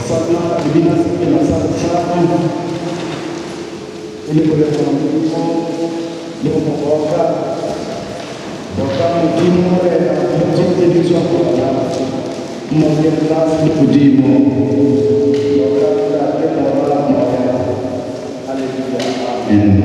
Hosanna le bina sefela sa bohlano e le go leboga Modimo le go mo boka. Boka Modimo Morena tsohle di tswa go yena, mmokeng tlase le godimo. Boka Ntate, Morwa, Moya. Haleluya, amen.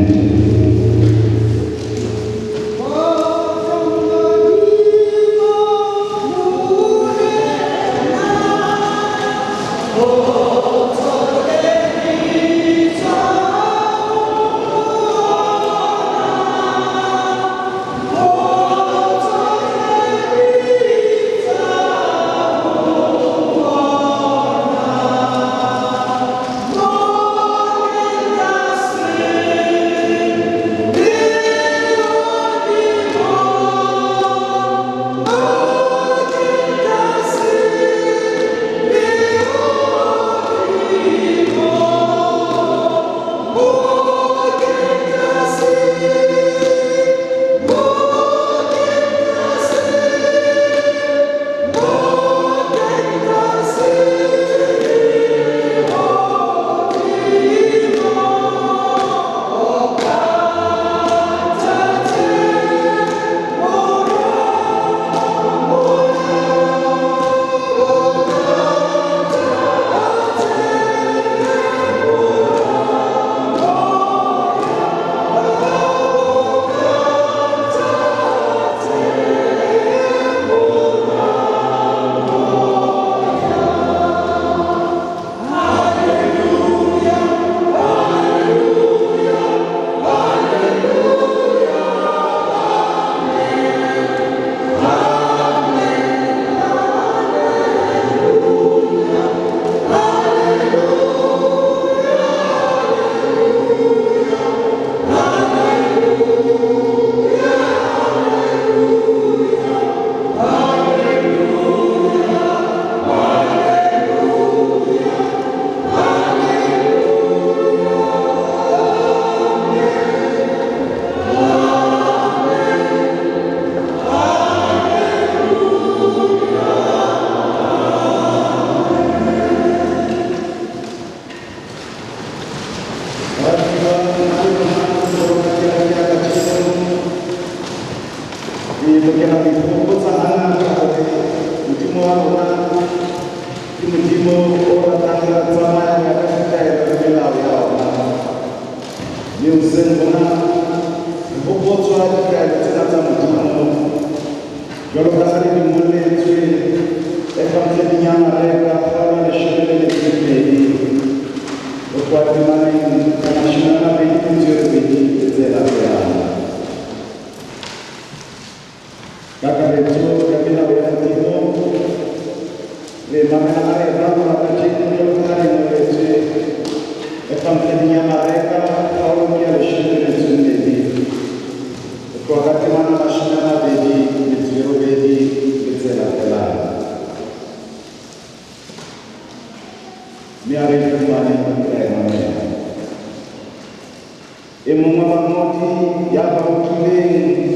Re lokela ho ikhopotsa hangata hore Modimo wa rona ke Modimo o ratang re tsamaya ka ditaelo le melao ya ona. Mme hoseng hona re hopotswa ditaelo tsena tsa Modimo jwalo ka ha re di ngolletswe Evangeling ya Mareka kgaolo ya leshome le metso e mmedi ho tloha temaneng ya mashome a mabedi metso e robedi le tse latelang. Kakaretso ya melao ya Modimo re mamela ha re ralola kajeno jwalo ka ha re ngolletswe Evangeling ya Mareka kgaolong ya leshome le metso e mmedi ho tloha ka temana mashome a mabedi metso e robedi le tse latelang. Mme a re fumane ra e mamela. E mong wa bangodi ya ba utlwileng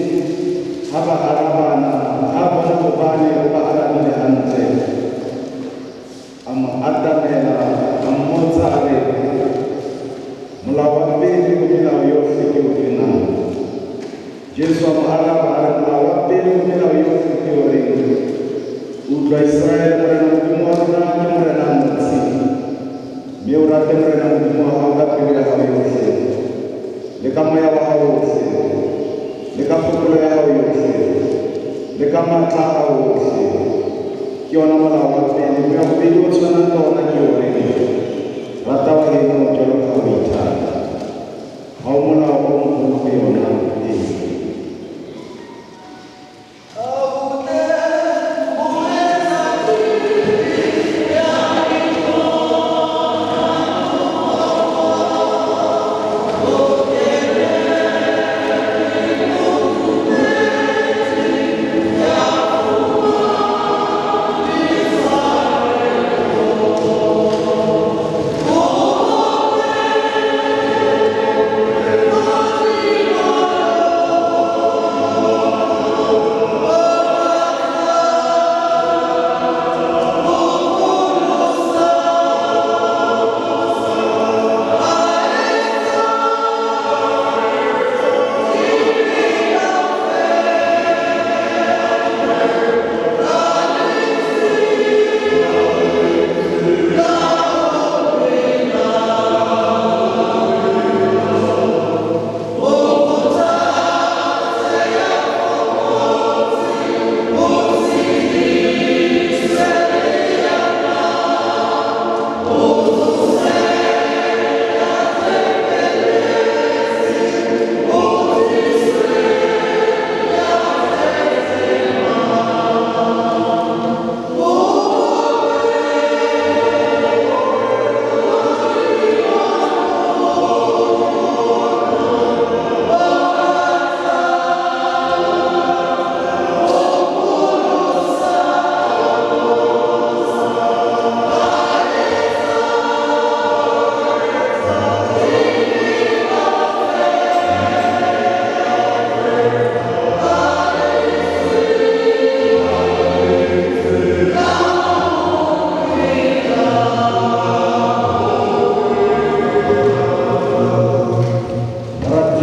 ha ba arabana, ha bona hobane o ba arabile hantle, a mo atamela, a mmotsa a re, molao wa pele ho melao yohle ke ofe na? Jesu a mo araba a re, molao wa pele ho melao yohle ke o reng, utlwa Iseraele, Morena Modimo wa rona ke Morena a nnotshi, mme o rate Morena Modimo wa hao ka pelo ya hao yohle, le ka moya wa hao ohle, le ka kgopolo ya hao yohle, le ka matla a hao ohle. Ke yona molao wa pele. Mme wa bobedi o tshwanang le ona ke o reng, rata wa heno jwalo ka ha o ithata. Ha ho molao o moholo ho yona eo. Thank you.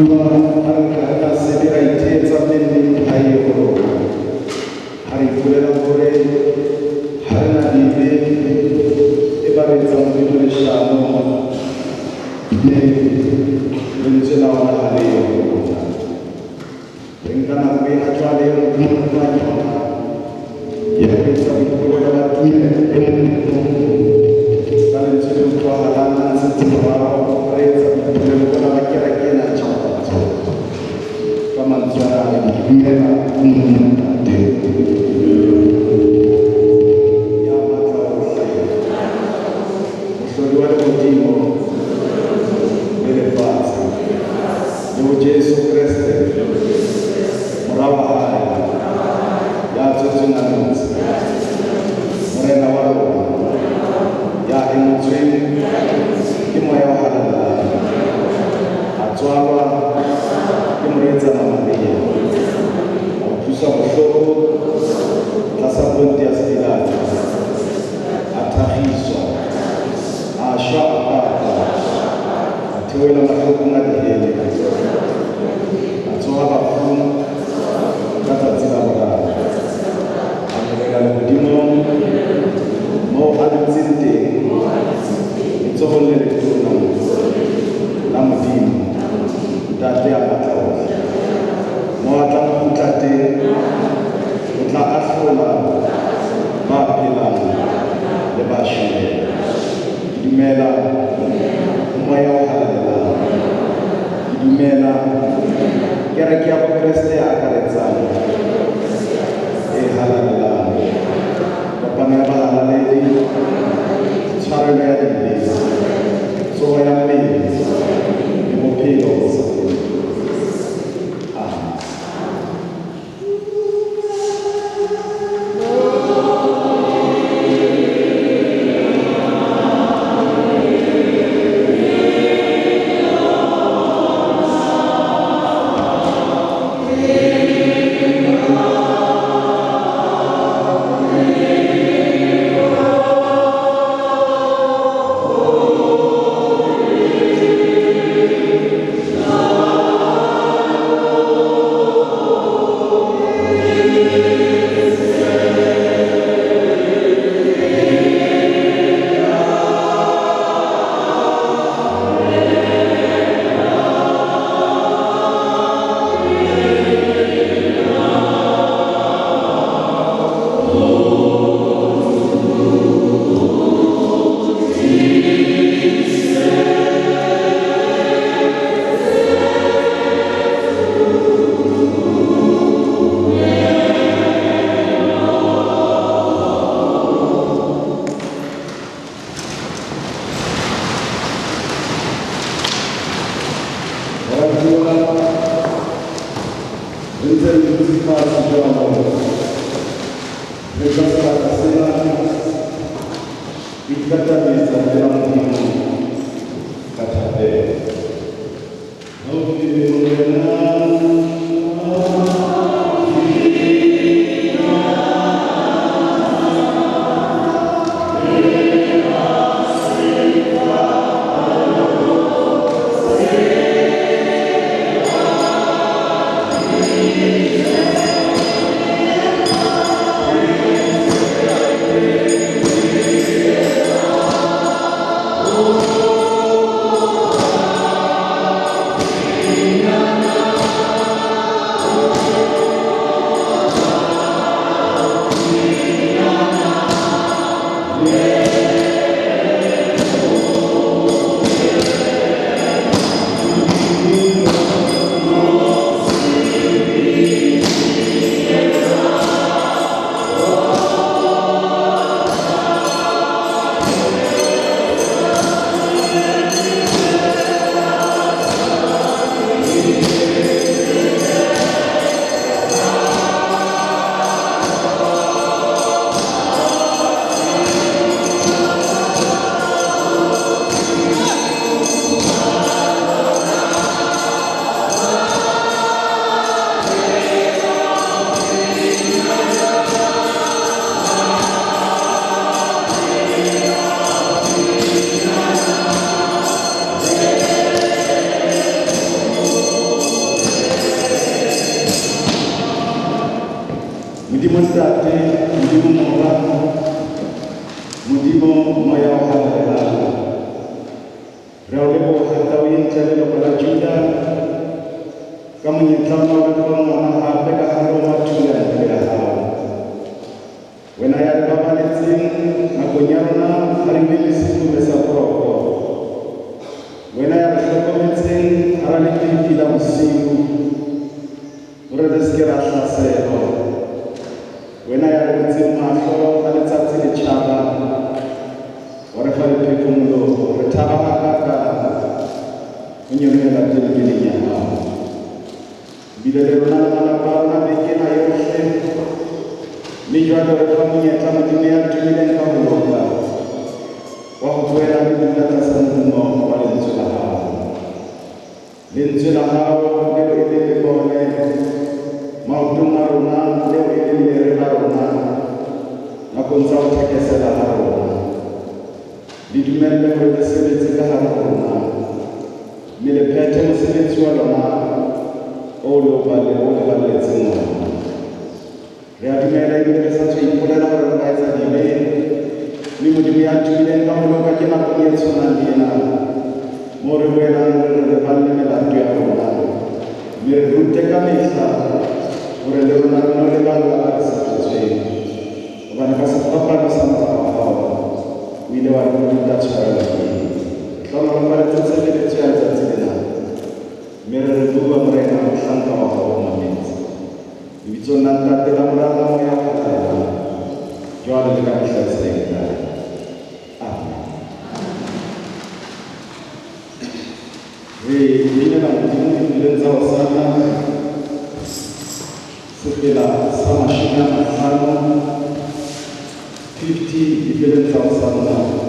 Baratuwa, ha re ka re ka sebe ra ithetsa mme nnete ha e ho rona. Ha re ipolela hore ha re na dibe, e ba re etsang Modimo leshano, mme lentswe la ona ha le yo ho rona. Re nka nako ena jwale eo Modimo o fang yona ya ho etsa boipolelo ba tumelo e mong le mong ka lentswe le utlwahalang a ntshetse morao, re etsa boipolelo bona ba kereke ena ya Ntjhafatso. Ka mantswe ana a reng, ke dumela ho Modimo Ntate ya matla ohle, mohlodi wa lehodimo le lefatshe, le ho Jesu Kreste, Mora wa hae, ya tswetsweng a notshi, Morena wa rona, ya emotsweng ke Moya o Halalelang, a tswalwa ke morwetsana Maria, a utlwiswa bohloko tlasa Pontius Pilato, a thakgiswa, a shwa, a patwa, a theohela mahlokong a dihele, a tsoha bafung ka tsatsi la boraro, a nyolohela lehodimong, moo a dutseng teng letsohong le letona la Modimo, Ntate ya matla ohle, moo a tlang kgutla teng ho tla ahlola ba phelang le ba shweleng. Ke dumela ho Moya o Halalelang. Ke dumela kereke ya Bokreste e akaretsang, e halalelang, kopano ya bahalaledi, tshwarelo ya dibe, tsoho ya mmele le bophelo bo sa feleng. Amen. Baratuwa, re ntse re dutse fatshe jwalo, re tla sebaka sena ho ikatametsa pela Modimo ka thapelo. Haufi le Morena. Oh. Modimo Ntate, Modimo Mora, Modimo Moya o Halalelang. Re a o leboha tau e ntle leloko la Juda ka monyetla ona o re fang ona hape ka hare ho mathule a ntlo ya hao. Wena ya re babaletseng nakong ya rona ha re bile le sefume sa boroko. Wena ya re hlokometseng hara lefifi la bosiu hore re se ke ra hlaselwa. Wena ya re butseng mahlo ha letsatsi le tjhaba, wa re fa le phefumoloho. Re thaba hakakang ho nyolohela tempeleng ya hao. Ebile le rona le malapa a rona beke ena yohle, mme jwale re fa monyetla Modimo ya tumileng ka ho loka wa ho boela re dula tlasa modumo wa lentswe la hao. Lentswe la hao leo e leng lebone maotong a rona, leo e leng lere la rona nakong tsa ho thekesela ha rona. Le dumelle hore le sebetse ka hare ho rona, mme le phethe mosebetsi wa lona o le o leballetseng ona. Re a dumela ebile re sa tswa ipolela hore re ba etsa dibe, mme Modimo ya tumileng ka ho loka ke nakong e tshwanang le ena moo re boelang re re leballe melato ya rona, mme re rute ka mehla hore le rona re no leballa ba re sitetsweng. Hobane ka sefapano sa Mora wa hao o ile wa re ruta tshwarelo eo. Re hlohonolofaletse tshebeletso ya letsatsi lena, mme re re bua Morena mohlanka wa hao o mametse. Lebitsong la Ntate, la Mora, la Moya o Halalelang, jwale le ka mehla e sa yeng kae. Amen. Re binela Modimo dipelong tsa Hosanna sefela sa 50, 50 dipelong tsa Hosanna.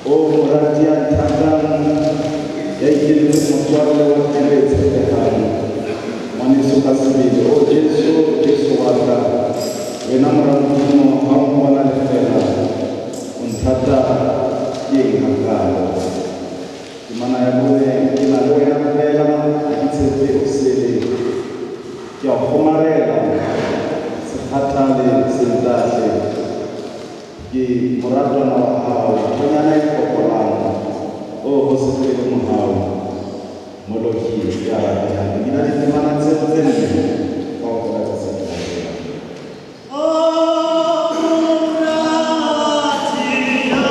O morati ya nthatang, ya ikeletseng motswalle wa pelo e tshepehang, ngwaneso ka sebele. O Jesu, Jesu wa ka, wena Mora Modimo, ha o mpona lefeela, o nthata ke eng hakalo? Temana ya bone, ke na le wena feela, ha ke tshepe o sele. Ke a o kgomarela, se kgathale, se ntahle. Ke moratwana wa hao, nthonyana e fokolang, o ho se fele mohau, Moloki ya ratehang. Re bina ditemana tseo tse nne kaofela tsa sefela. O morati ya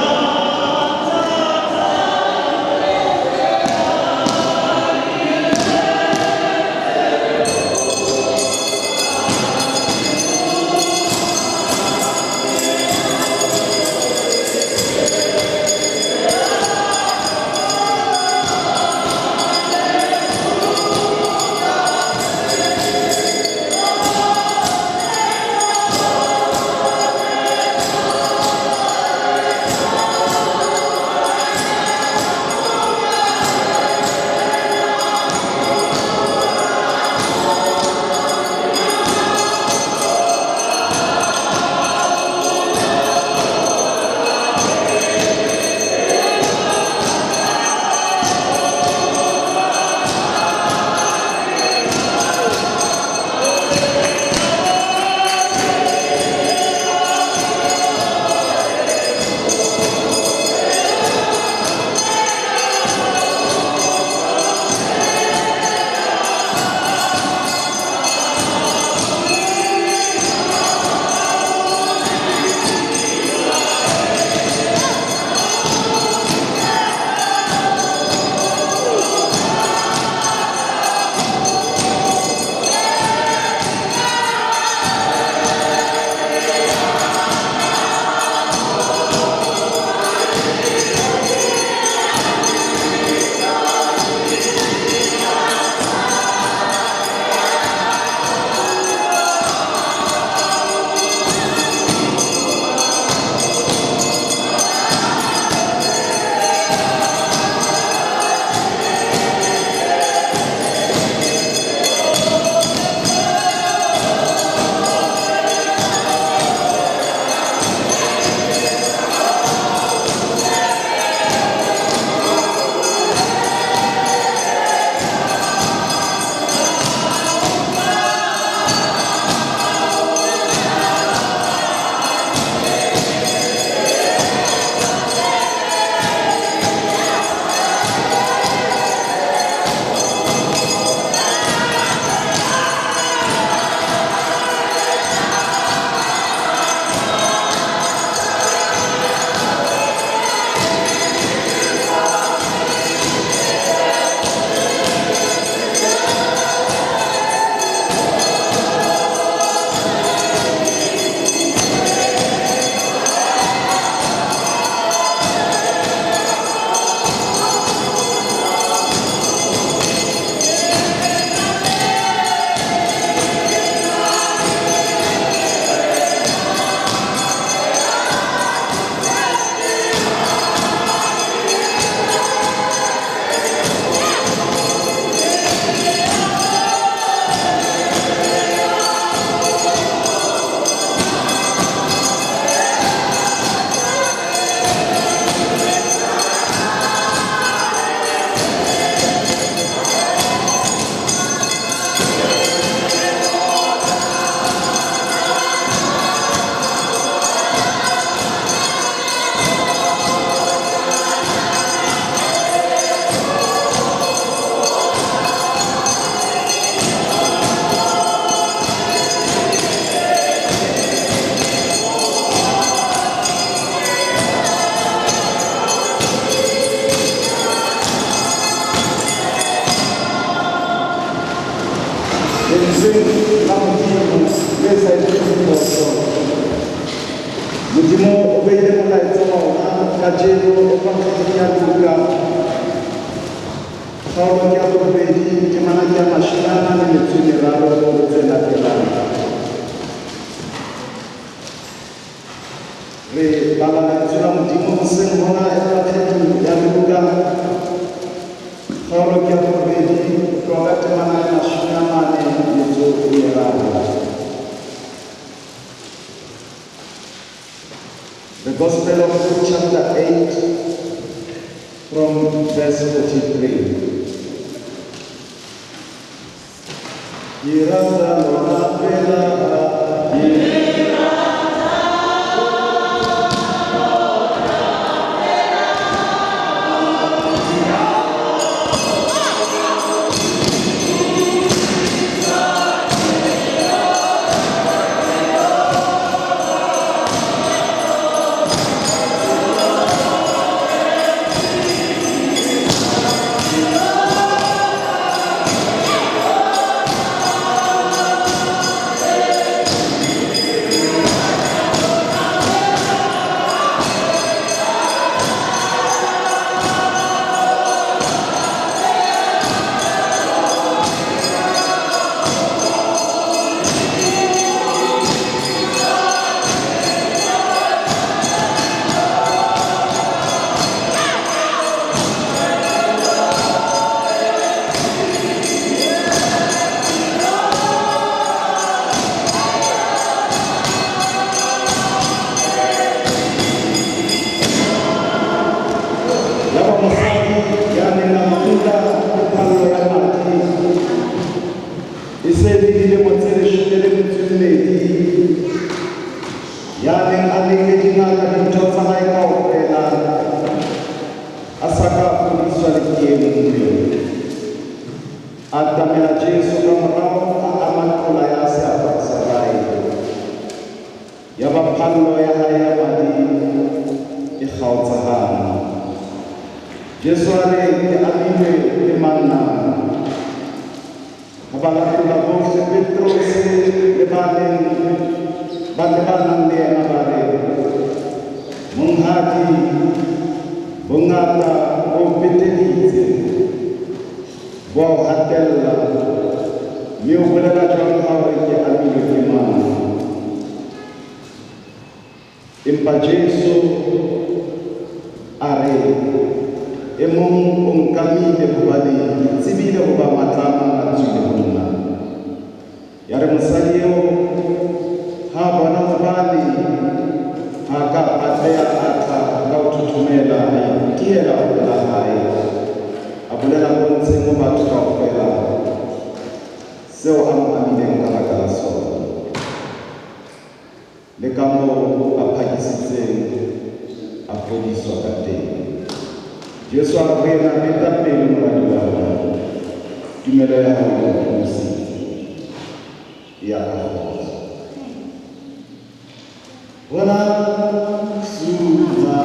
Lentsweng la Modimo le sa etseng phoso. Modimo o beile molaetsa wa ona kajeno Evangeleng ya Luka, kgaolo ke ya borobedi, temana ke ya 43 le tse latelang. Re bala lentswe la Modimo hoseng hona Evangeleng ya Luka, kgaolo ke ya borobedi, ho tloha ka temana ya 43. The Gospel of Luke chapter 8 from verse 43. Ke rata lona fela, ke Yaba mosadi ya neng a kula ke phallo ya madi e se le dilemo tse 12, ya neng a lekile dingaka dintho tsa hae kaofela, a sa ka a fodiswa le ke e nngwe. A atamela Jesu ka morao, a ama qola ya seaparo sa hae. Yaba phallo ya hae ya madi e kgaotsa hang. Jesu a re, ke amilwe ke mang na? Ha ba latola bohle, Petrose le ba neng ba le ba nang le yena ba re, Monghadi, bongata bo peteditse, bo a o hatella, mme o bolela jwang ha o re ke amilwe ke mang? Empa Jesu a re, e mong o nkamile hobane ke tsebile hoba matla a mang a tswile ho nna. Ya re mosadi eo ha a bona hobane ha a ka a patleha, a tla ka ho thothomela, a itihela ho pela hae, a bolela pontsheng ho batho kaofela seo a mo amileng ka baka la sona, le ka moo a phakisitseng a fodiswa ka teng. Jesu a re ho yena, Beta pelo, moradi wa ka, tumelo ya hao e o pholositse. Eya ka kgotso. Bona suna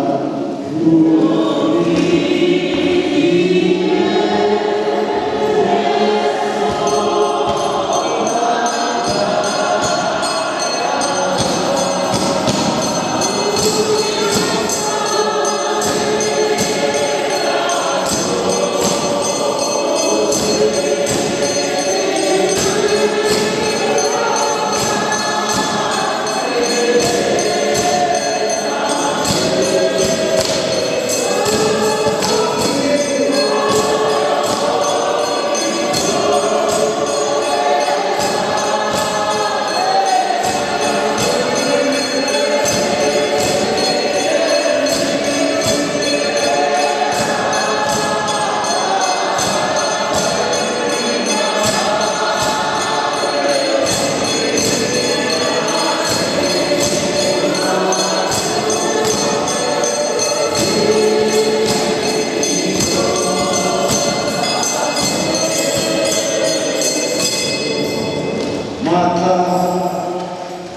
matla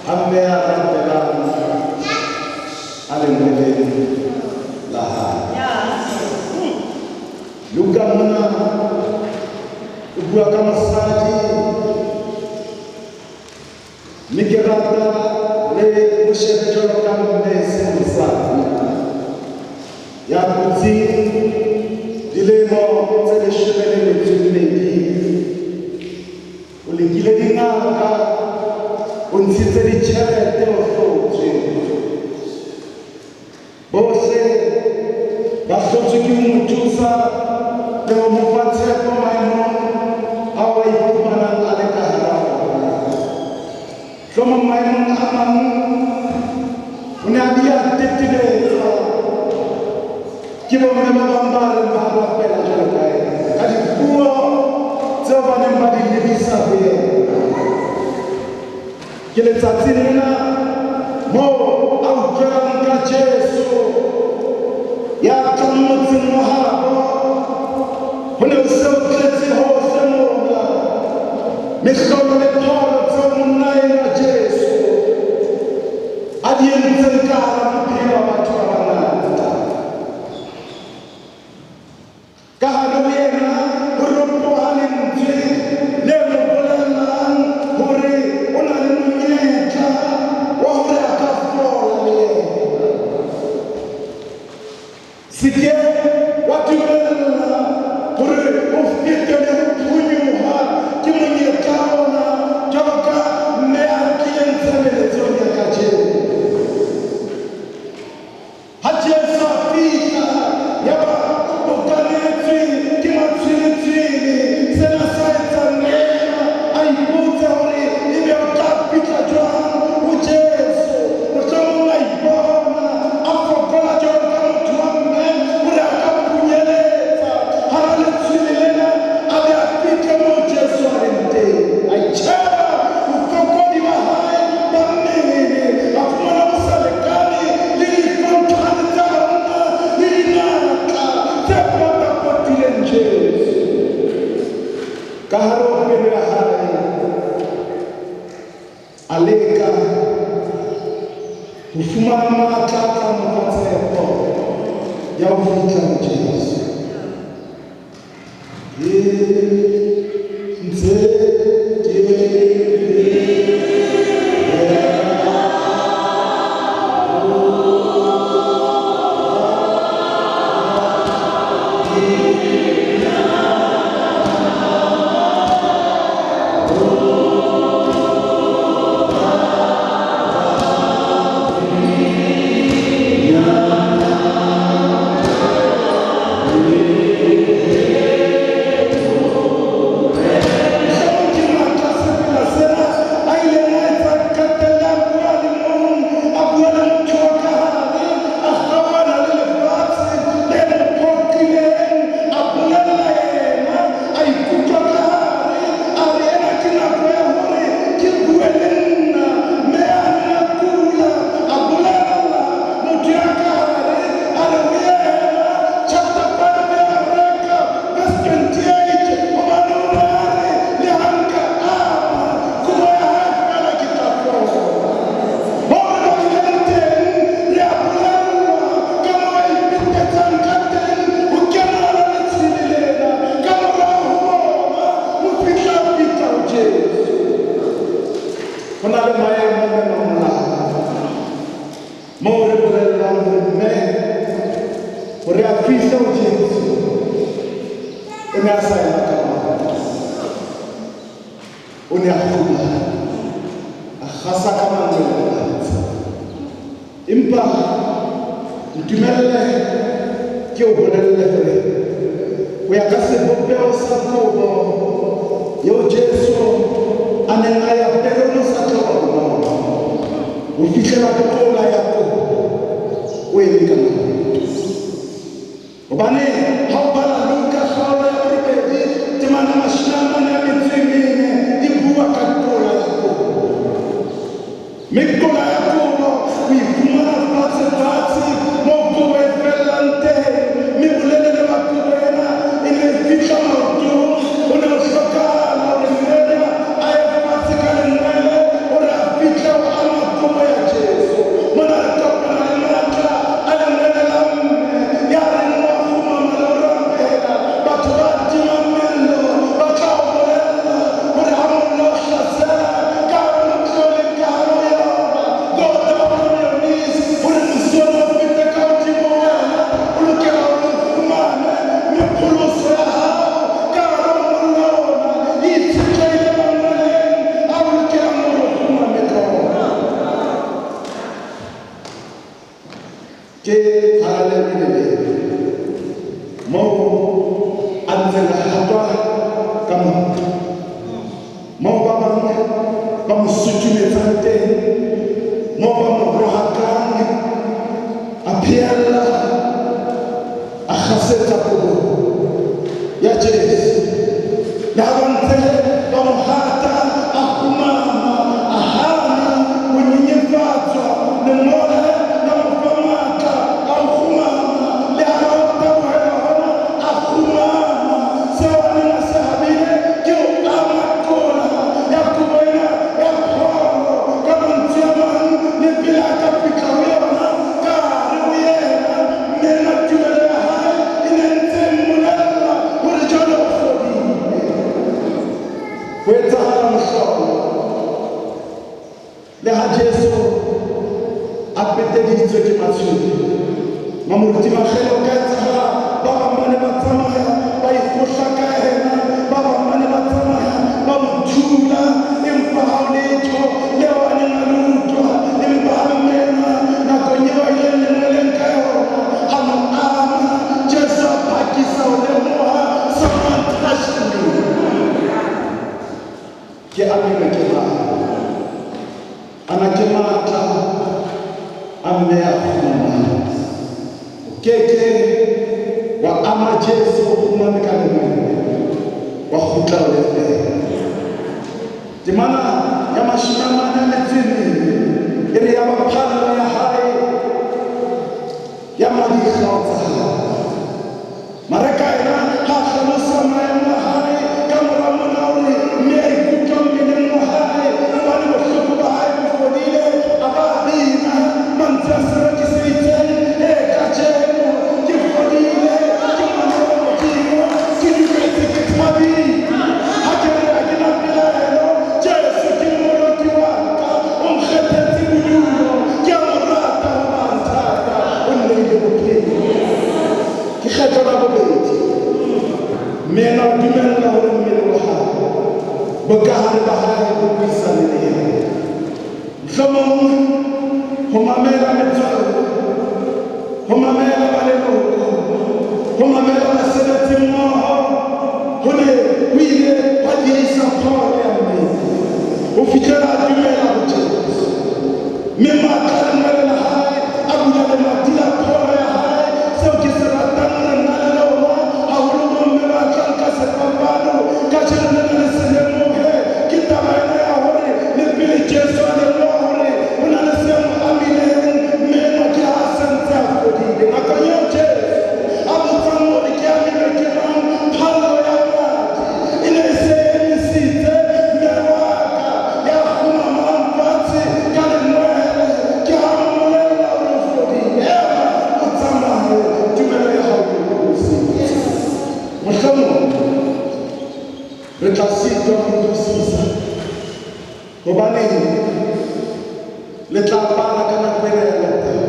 a mme a rapelang a lengweleng la hae. Luka mona o bua ka mosadi ka mme e seng mosadi ya kutseng dilemo tse 12. O lekile dingaka, o ntshitse ditjhelete, o hlotswe. Bohle ba hlotswe ke ho mo thusa le ho mo fa tshepo maemong ao a iphumanang a le ka hara ona. Mohlomong maemong a mang o ne a bile a tetebetswa ke bomme ba bang ba reng ba rapela jwalo ka yena ka dipuo tseo ba neng ba di lebisa ho yena. Ke letsatsi lena moo a utlwelang ka Jesu ya tlang motseng wa habo. Ho ne ho se ho tletse hohle mona mehlolo le pholo tseo monna enwa Jesu a di entseng ka hara bophelo ba batho ba bangata. Ka hare ho yena ho ropoha lentswe le mo bolellang hore o na le monyetla wa hore a ka fola le yena. Se ke wa dumella hore o fete le ho phonyoha ke monyetla ona jwalo ka mme a tlileng tshebeletsong ya kajeno. Ha Jesu a fihla, yaba o bokanetswe ke matshweletswele. Sena sa etsa mme a ipotse hore ebe o tla fihla jwang ho Jesu. Mohlomong a ipona a fokola jwalo ka motho wa mme hore a ka phunyeletsa hara letshwele lena a be a fihle moo Jesu a leng teng. A itjheba bofokodi ba hae ba mmele, a fumana bo sa lekane le difonthane tsa banna le dinatla tse potapotileng Jesu. Ka hare ho pelo ya hae a leka ho fumana matla a tla mo fa tshepo ya ho fihla ho Jesu. Ke ntse ke ke matla sefela sena a ileng a etsa qetello a bua le mong, a bua le motho wa ka hare, a kgaohana le lefatshe le mo phoqileng, a bolella yena, a ikutlwa ka hare, a re ena ke nako ya hore ke bue le nna. Mme a neng a kula, a bolella motho ya ka hare, a re ho yena, chapter 5 ya Mareka, verse 28, hobane o ne a re le ha nka ama kobo ya hae feela ke tla fola. Moo re badileng teng, re a bolellwa ka moo a ipetetsang ka teng ho kena hara letshwele lena. Ka morao ho bona, ho fihla a fihla ho Jesu. Ho na le maemo mme Mamolao moo re bolellang hore mme hore a fihle ho Jesu o ne a sa ema ka maoto. O ne a kgumama, a kgasa ka mangwele fatshe. Empa ntumelle ke o bolelle hore ho ya ka sebopeho sa kobo eo Jesu a neng a ya pele ho sa tla ba bonolo ho fihlela kola ya kobo o eme ka maoto. Hobane ha o bala Luka kgaolo ya borobedi temana 44 e bua ka kola ya kobo. Mme kola ya kobo o e fumana fatshe fatshe moo kobo e fellang teng. Mme bolelele ba kobo ena e ne e fihla maotong. Ho ne ho hlokahala hore mme a ye fatshe ka lengwele hore a fihle ho ama kobo ya Jesu. Mona re kopana le matla a lengwele la mme ya reng wa kgumama le ho rapela. Batho ba timang mello ba tla o bolella hore ha mollo o hlasela ka hare ho ntlo o leng ka hare ho yona, tsa teng moo ba mo rohakang, a pheella, a kgasetsa kobo ya Jesu. Le ha ba ntse ba mo hata, a kgumama, a hana ho nyenyefatswa. Lengole la mo fa matla a ho kgumama, le ha ho tabohela hona, a kgumama. Seo a neng a se habile ke ho ama qola ya kobo ena ya pholo. Ka mantswe a mang, le pele a ka fihla ho yona, ka hare ho yena, mme ena tumelo ya hae e ne ntse e mmolella hore jwale o fodile. Ho etsahala mohlolo. Le ha Jesu a peteditswe ke matshwele, Mamoruti Makgele, o ka etsahala ba bang ba ne ba tsamaya ba ikgohla ka yena, ba bang ba ne ba tsamaya ba mo thula, empa ha ho letho leo a neng a le utlwa. Empa ha mme enwa nakong eo a ileng lengweleng ka yona, a mo ama, Jesu a phakisa ho lemoha, someone touched me. Ke amilwe ke mang? Ana ke matla a mme a kgumamang. O keke wa ama Jesu o kgumame ka lengwele, wa kgutla o le feela. Temana ya 44 e re ya ba phallo ya hae ya madi e kgaotsa. Mareka ena ha hlalosa maemo a hae ka mora mona, o re mme a ikutlwa mmeleng wa hae hobane bohloko ba hae bo fodile, a ba bina mantswe a seroki se itseng, e kajeno ke fodile, ke ngwana wa Modimo, ke dumetse, ke thabile, ha ke re ha ke na pelaelo, Jesu ke mmoloki wa ka, o nkgethetse bodulo, ke a mo rata hoba a nthata, o nneile bophelo. Ke kgetho la bobedi, mme ena o dumella hore mmele wa hae, bokahare ba hae bo buisane le yena. Mohlomong ho mamela metswalle, ho mamela ba leloko, ho mamela basebetsi mmoho, ho ne ho ile hwa diehisa pholo ya mmele ho fihlela a dumela ho Jesu. Mme matla a lengwele la hae a bula lemati la pholo ya hae. Seo ke se ratang hore nna le lona, haholo bomme ba tlang ka sefapano kajeno lena, le se lemohe, ke taba ena ya hore le pele Jesu a lemoha hore ho na le se mo amileng, mme enwa ke ha a sentse a fodile. Nakong eo Jesu a botsang hore ke amilwe ke mang, phallo ya madi e ne e se emisitse. Mme wa ka ya kgumamang fatshe ka lengwele, ke ha mmolella hore o fodile. Ema o tsamaye, tumelo ya hao e o pholositse. Mohlomong re tla sitwa ho utlwisisa hobane le tla bala ka nako ena ya lockdown.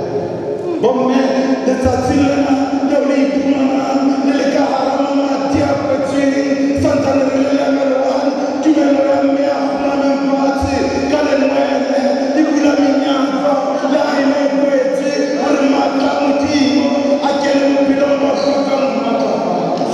Bomme, letsatsing lena leo le iphumanang le le ka hara mamati a kwetsweng, santsane re le level one, tumelo ya mme a kgumameng fatshe ka lengwele e bula menyako le ha e ne e kwetswe hore matla a Modimo a kene bophelong bo hlokang ho matlafatswa.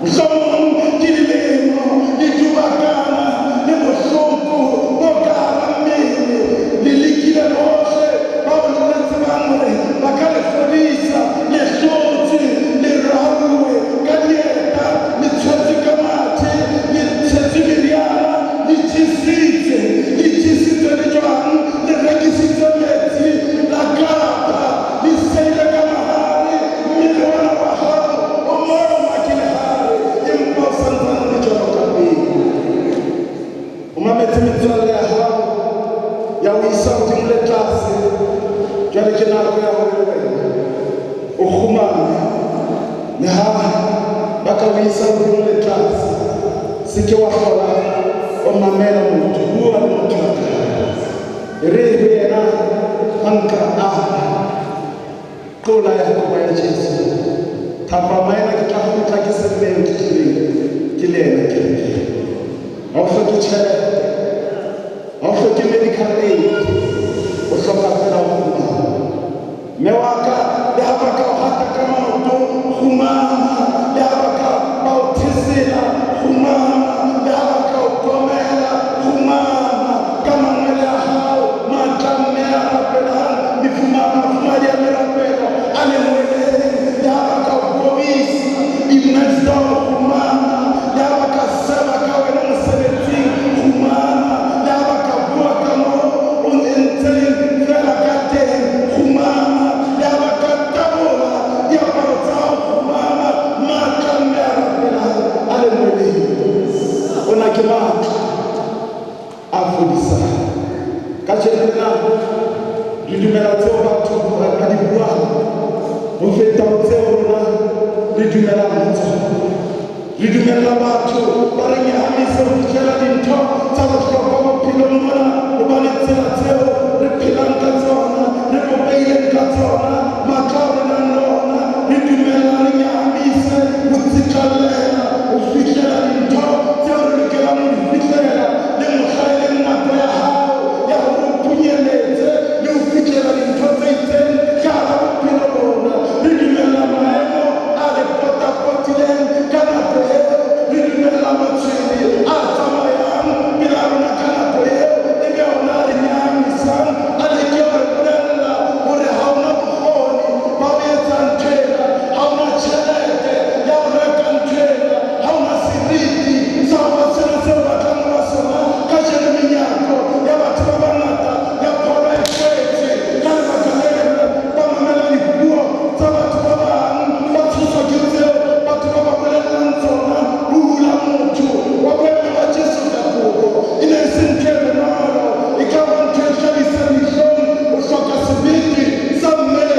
Mohlomong ke dilemo le dubakana le bohloko bo ka hara mmele, le lekile bohle bao le tsebang hore ba ka le fodisa, le hlotswe, le rauwe ka dieta, le tshwetswe ka mathe, le tshetswe meriana, le tjhesitswe, le tjhesitswe le jwang, le rekisitswe metsi, la kapa, le seile ka mahare, mmele ona wa hao o moma ke lehare, empa o santsane o le jwalo ka pele. O mametse metswalle ya hao ya o isa hodimo le tlase, jwale ke nako ya hore le wena o kgumame. Le ha ba ka o isa hodimo le tlase, se ke wa hlola o mamela motho, bua le motho wa ka hare. E re ho yena, ha nka ama qola ya kobo ya Jesu, thapama ena ke tla kgutla ke se mmeng ke tlileng ke le yena kerekeng. Ha o hloke tjhelete, ha o hloke medical aid, o hloka fela ho kgumama. Mme wa ka, le ha ba ka o hata ka maoto, kgumama. Le ha ba ka ba o thesela, kgumama. Le ha ba ka o komela, kgumama. Ka mangwele a Kajeno lena re dumela tseo batho ba di buang ho feta ho tseo rona re dumelang ho tsona. Re dumella batho ba re nyahamise ho fihlela dintho tsa bohlokwa bophelong mona, hobane tsela tseo re phelang ka tsona, re bopehileng ka tsona, matla ao re nang le ona, re dumella re nyahamise ho tsitlallela ho fihlela dintho tseo re lokelang ho di fihlela. Le mohla e leng nako ya hao ya hore o phunyeletse le ho fihlela dintho tse itseng ka hara bophelo bona, re dumella maemo a re potapotileng ka nako eo, re dumella matshwele a tsamayang pela rona ka nako eo, e be ona a re nyahamisang, a leke ho re bolella hore ha ona bokgoni ba ho etsa ntho ena, ha ona tjhelete ya ho reka ntho ena, ha ona seriti sa ho ba sena seo o batlang ho ba sona. Kajeno menyako ya batho ba bangata ya pholo e kwetswe ka lebaka le leng, ba mamela dipuo tsa batho ba bang, ba tshoswa ke tseo batho ba ba bolellang tsona. Ho hula motho wa boemo ba Jesu ka kobo e ne e se ntho e bonolo, e ka ba ntho e hlabisang dihlong. O hloka sebete sa mmele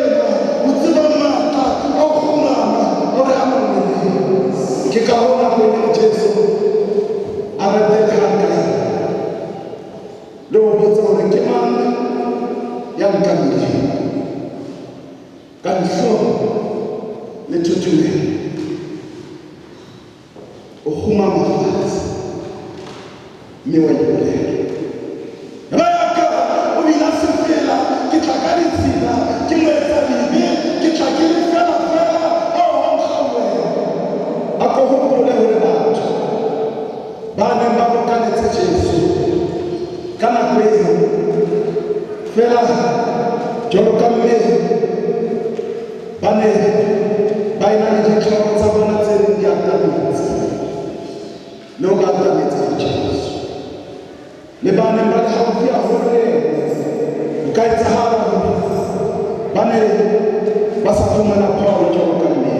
ho tseba matla a ho kgumama hore a mangweleng. Ke ka hoo nakong eo Jesu a retelehang ka yona le ho botsa hore ke mang ya nkamileng ka dihlong le thothomelo, o kgumama fatshe mme wa ipolela. Ba ya ka o bina sefela, ke tla ka ditshila, ke moetsadibe, ke tla ke le fela fela, oho nkgauhele. A ko hopole hore batho ba neng ba bokanetse Jesu ka nako eo feela jwalo ka mme ba ne ba ena le ditlhoko tsa bona tse neng di atametse le ho ba atametsa ho Jesu. Le ba neng ba le haufi haholo le yena, ho ka etsahala hore ba ne ba sa fumana pholo jwalo ka mme.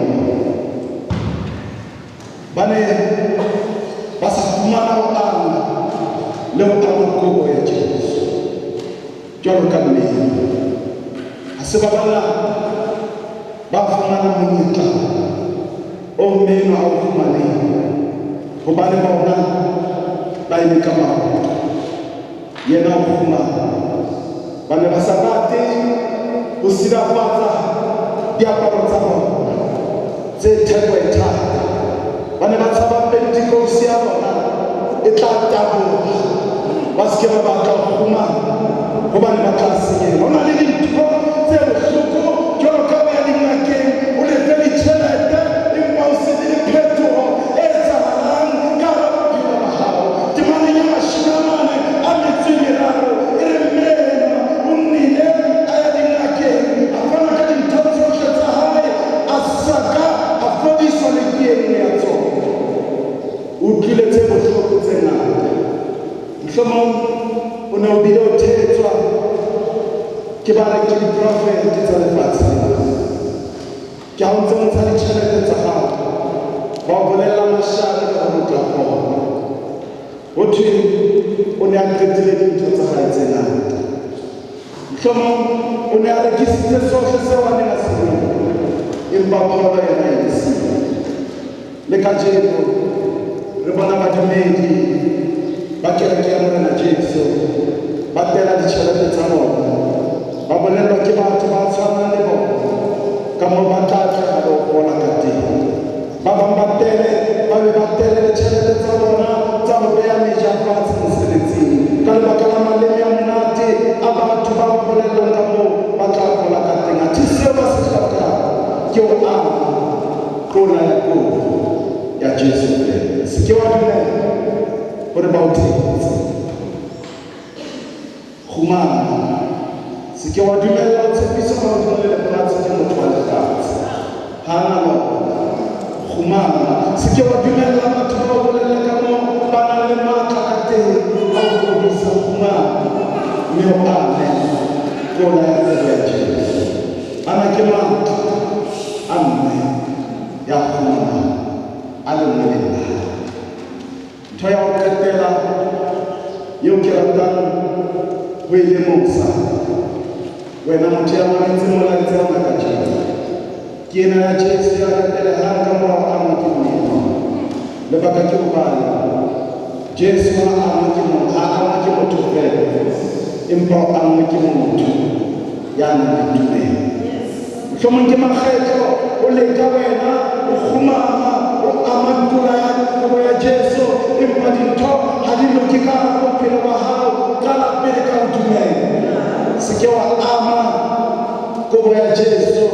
Ba ne ba sa fumana ho ama le ho ama kobo ya Jesu jwalo ka mme. Ha se ba bangata ba fumanang monyetla o mme enwa a o fumaneng, hobane bona ba eme ka maoto, yena o fumana. Ba ne ba sa rate ho silafatsa diaparo tsa bona tse theko e thata. Ba ne ba tshaba Pentekoste ya bona e tla taboha, ba se ke ba batla ho kgumama hobane ba tla senyeha. Ho na le dintho tse bohloko jwalo ka ho ya dingakeng, o lefe ditjhelete empa ho se be le phetoho e etsahalang ka hara bophelo ba hao. Temaneng ya 43 e re mme enwa o nnile a ya dingakeng, a fana ka dintho tsohle tsa hae, a sa ka a fodiswa le ke e nngwe ya tsona. O utlwile tse bohloko tse ngata. Mohlomong o ne o bile o thetswa ke ba reng ke diprofete tsa lefatshe lena. Ke ha o ntse o ntsha ditjhelete tsa hao, ba o bolella mashano le hore o tla fola. Ho thwe o ne a qetile dintho tsa hae tse ngata. Mohlomong o ne a rekisitse sohle seo a neng a se rua, empa pholo yona e le siyo. Le kajeno re bona badumedi ba kereke ya Morena Jesu ba tela ditjhelete tsa bona, ba bolellwa ke batho ba tshwanang le bona ka moo ba tla atleha le ho fola ka teng. Ba bang ba tele, ba be ba tele le tjhelete tsa bona tsa ho beha meja fatshe mosebetsing ka lebaka la maleme a monate a batho ba ba bolellang ka moo ba tla fola ka teng. Athe seo ba se hlokang ke ho ama tlola ya kobo ya Jesu feela. Se ke wa dumela hore ba o thetse. Kgumama. Se ke wa dumella ho tshepiswa mahodimo le lefatshe ke motho wa lefatshe. Ha a na lona. Kgumama. Se ke wa dumella batho ba o bolelle ka moo ba nang le matla ka teng a ho fodisa. Kgumama mme o ame tlola ya kobo ya Jesu. Ana ke matla a mme ya kgumamang a lengweleng la hae. Ntho ya ho qetela eo ke ratang ho e lemosa wena motho ya mametseng molaetsa ona kajeno. Ke ena ya Jesu ya latelehang ka morao a angwe ke mme. Lebaka ke hobane Jesu ha angwe ke ha angwe ke motho feela, empa o angwe ke motho ya nang le tumelo. Mohlomong ke makgetlo o leka wena o kgumama o ama tula ya kobo ya Jesu, empa dintho ha di loke ka hara bophelo ba hao. Qala pele ka ho dumela. Se ke wa ama kobo ya Jesu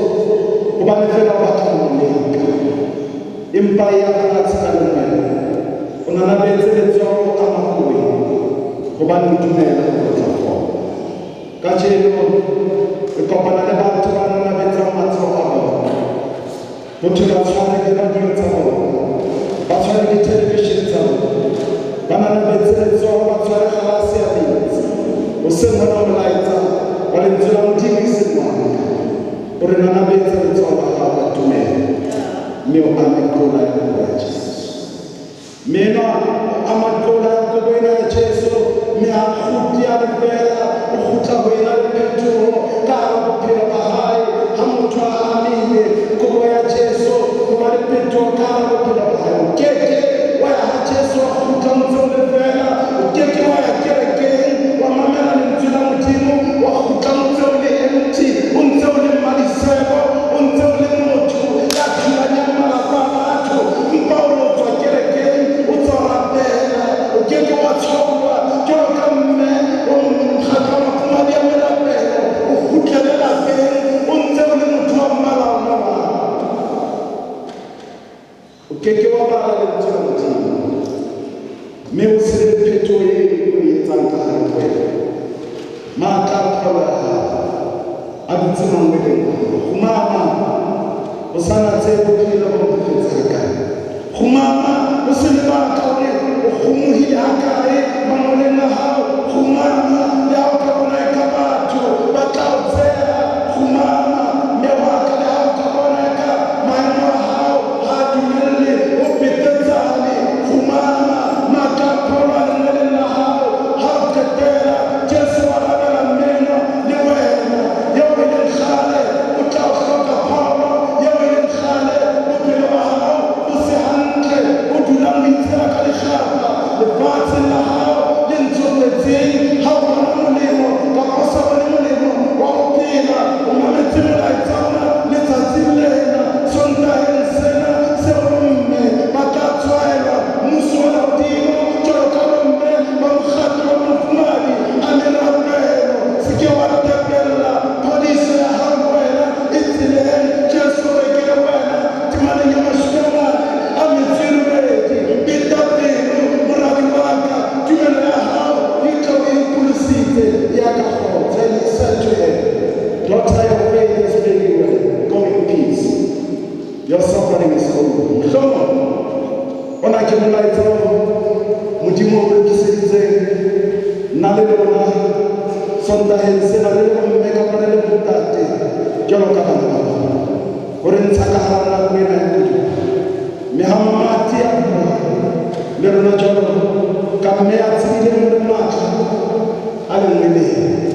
hobane feela o batla ho mo leka, empa e ya fatshe ka lengwele o nanabetse letsoho o ama kobo eo hobane o dumela hore o tla fola. Kajeno re kopana le batho ba nanabetsang matsoho a bona, ho thwe ba tshware di-radio tsa bona, ba tshware di-television tsa bona, ba nanabetse letsoho, ba tshware galase ya metsi. Hoseng hona molaetsa wa lentswe la Modimo e seng wa ka, o re nanabetse letsoho la hao ka tumelo mme o ame qola ya kobo ya Jesu. Mme enwa o ama qola ya kobo ena ya Jesu, mme ha kgutle a le feela, o kgutla ho ena le phetoho ka hara bophelo ba hae. Ha motho a amile kobo ya Jesu, ho ba le phetoho ka hara bophelo ba hae. O keke wa ya ha Jesu a kgutla o ntse o le feela, o keke wa ya kerekeng wa mamela lentswe la Modimo wa kgutla o ntse o le empty, o ntse o le mmadisebo, o ntse o le motho ya thulanyang malapa a batho, empa o re o tswa kerekeng o tswa rapela. O keke wa tshwaulwa jwalo ka mme wa mokgatlo wa mafumadi a merapelo, o kgutlele lapeng o ntse o le motho wa mmala ona wa. O keke wa bala lentswe la Modimo mme o se le phetoho e o e etsang ka hare ho wena. Matla a pholo ya hao a dutse mangweleng a hao. Kgumama o sa natse bophelo bo mpefetse hakae. Kgumama o se lebaka hore o kgomohile hakae mangweleng a hao. Kgumama le ha o ka bona eka batho ba tla o tsheha. Kgumama mme wa ka le ha o ka bona eka maemo a hao ha a dumelle o petetsane. Kgumama matla a pholo a lengweleng la hao. Ha o qetela Jesu wa arabela mme enwa le wena eo e leng kgale o tla o hloka pholo, eo e leng kgale bophelo ba hao bo se hantle, o dulang o itshela ka lehlapa lefatsheng la hao le ntse o tletseng. Ha o bona molemo kapa o sa bone molemo wa ho phela, o mametse molaetsa ona letsatsing lena, Sontaheng sena seo bomme ba tla tshwaelwa mmuso wa lehodimo jwalo ka bomme ba mokgatlo wa mofumadi a merapelo. Se ke wa tepella, phodiso ya hao le wena e tseleng. Jesu o rekile wena temaneng ya 14 a metso e robedi. Beta pelo moradi wa ka, tumelo ya hao e tla o e pholositse. Ya ka kgotso. And he said to her, Daughter, your faith has made you well. Go in peace. Your suffering is over. Mohlomong ona ke molaetsa oo Modimo o lokiseditseng nna le lona Sontaheng sena, re le bomme kapa re le bontate jwalo ka bana ba bona, ho re ntsha ka hara nako ena ya koduwa. Mme ha mamati a bua le rona jwalo ka mme a tsebileng hore matla a lengweleng,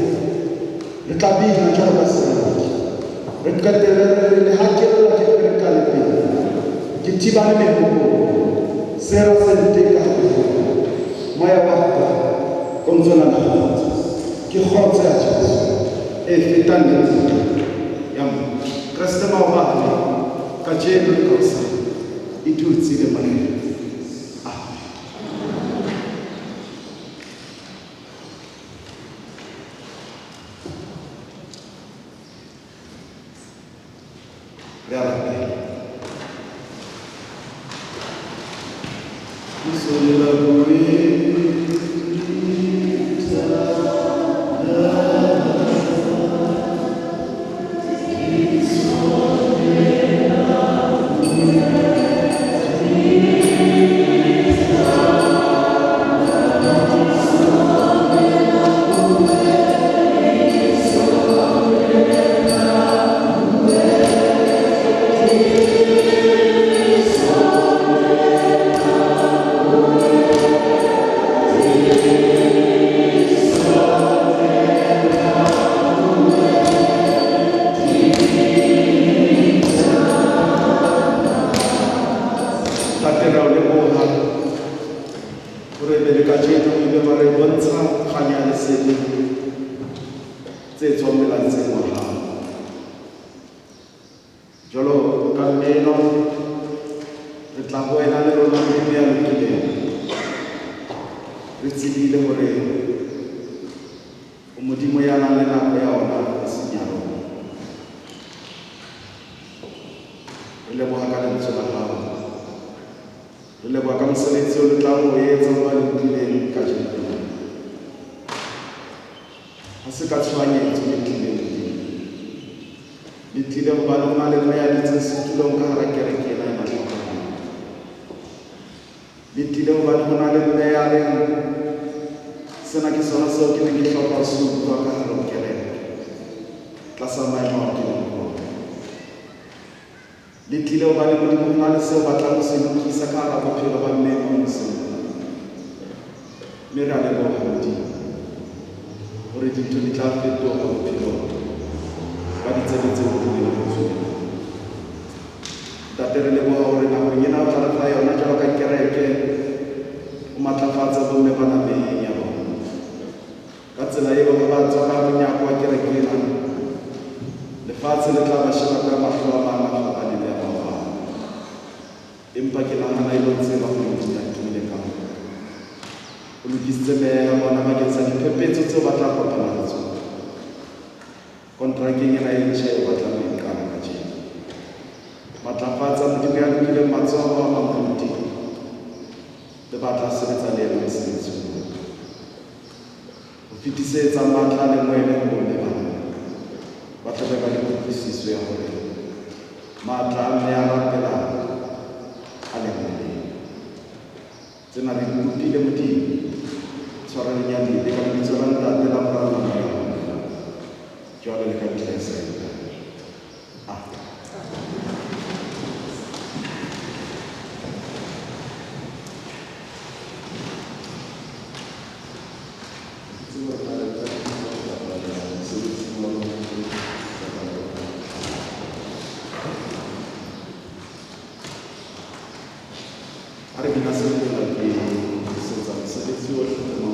re tla bina jwalo ka seroki, re qetelle re re le ha ke lla ke ferekane pele, ke thibane mehopolo, sera se nteka habohloko, moya wa ka o ntso na le kgotso. Ke kgotso ya Jesu e fetang le kutlo ya motho. Kreste maobane, kajeno le ka hosane e dutse le Morena. Amen. Re a rapela. Re tla ho wena le rona Modimo ya lokileng. Re tsebile hore o Modimo ya nang le nako ya ona e seng ya rona. Re leboha ka lentswe la hao. Re leboha ka mosebetsi o le tlang ho etsa ho ba le utlwileng kajeno lena. Ha se ka tshohanyetso le tlileng Modimo. Le tlile hobane ho na le mme ya dutseng setulong ka hara kereke ena e mahlokahalo. Le tlile hobane ho na le mme ya reng sena ke sona seo ke neng ke hloka ho se utlwa ka hare ho kereke tlasa maemo ao ke leng ho ona. Le tlile hobane Modimo ho na le seo batlang ho se lokisa ka hara bophelo ba mme e mong hoseng hona. Mme re a leboha Modimo hore dintho di tla fetoha bophelong ba ditsebe tseo di leng ho tsona. Ntate, re leboha hore nakong ena o tla re fa yona jwalo ka kereke o matlafatse bomme bana meyeng ya bona. Ka tsela eo ha ba tswa ka monyako wa kereke ena, lefatshe le tla ba sheba ka mahlo a mang a fapaneng le a maobane. Empa ke nahana e le ho tseba hore Modimo a tumile ka hore o lokisitse meya ya bona bakeng sa diphephetso tseo ba tla kopana le tsona kontrakeng ena e ntjha eo ba tlang ho e qala kajeno. Matlafatsa Modimo ya lokileng matsoho a mamoruti le ba tla sebetsa le yena mosebetsing ona. Ho fetisetsa matla le moele ho bomme bana ba tla be ba le kutlwisiso ya hore matla a mme a rapelang a lengweleng. Tsena re di kopile Modimo tshwarelong ya dibe ka lebitso la Ntate la Mora le la Moya o Halalelang. Jwale le ka mehla e sa eng kae. Amen. Ha re bina sefela ke lokisetsa mosebetsi ohle ho